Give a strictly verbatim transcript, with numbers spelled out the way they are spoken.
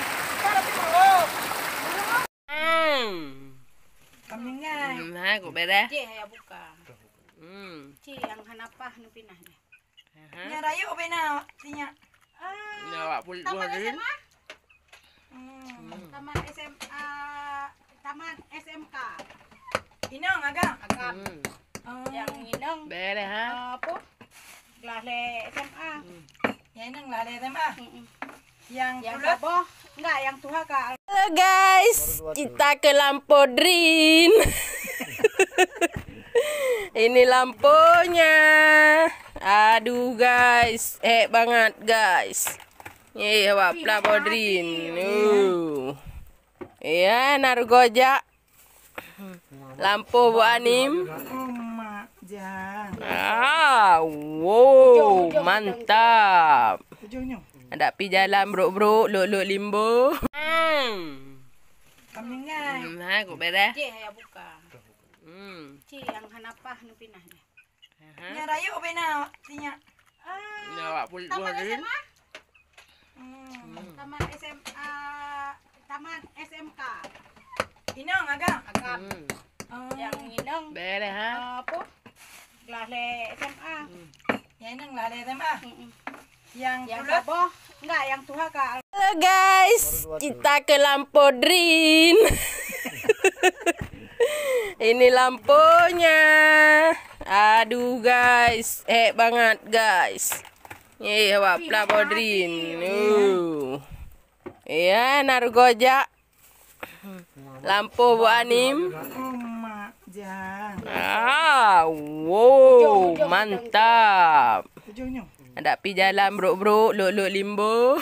Kita lebih buruk. Hmm. Kami ngai. Hmm, hai, kok beres? Cik, ya buka. Hmm. Cik, yang hana pah nu pinah ni. Aha. Nya rayeuk bina tinyak. Ah, nya awak pun tamat S M A? Hmm. Hmm. Tamat S M A, tamat S M K. Inong agam? Agam. Hmm. Oh. Yang inong. Beres, ha? Ah, apa? Gelah lé S M A. Hmm. Yang inong gelah lé S M A. Hmm. Yang, yang saboh, enggak, yang tuha ka. Halo guys, kita ke Lampau Drin. Ini lampunya. Aduh guys, eh banget guys. Eh, awak Lampau Drin. Uh. Ya, narugojak. Lampu Bu Anim. Oh, mak jang. Ah, wow, mantap. Ujung nyoe. Ada pi jalan brok-brok, lok-lok limbo. Hmm. Kami ngai. Hmm, hai, kok beres? Cik, ya buka. Hmm. Cik, yang hana pah nu pinah ni. Aha. Nya rayeuk bina tinyak. Ah, nya awak pun tamat S M A? Hmm. Hmm. Tamat S M A, tamat S M K. Inong agam? Agam. Hmm. Oh. Yang inong. Beres, ha? Ah, apa? Gelah lé S M A. Hmm. Yang inong gelah lé S M A. Hmm. Yang, yang saboh, enggak, yang tuha ka. Halo guys, kita ke Lampau Drin. Ini lampunya. Aduh guys, eh banget guys. Eh, awak Lampau Drin. Uh. Ya, narugojak. Lampu Bu Anim. Oh, mak jang. Ah, wow, mantap. Ujung nyoe. Ada pi jalan brok-brok, lok-lok limbo.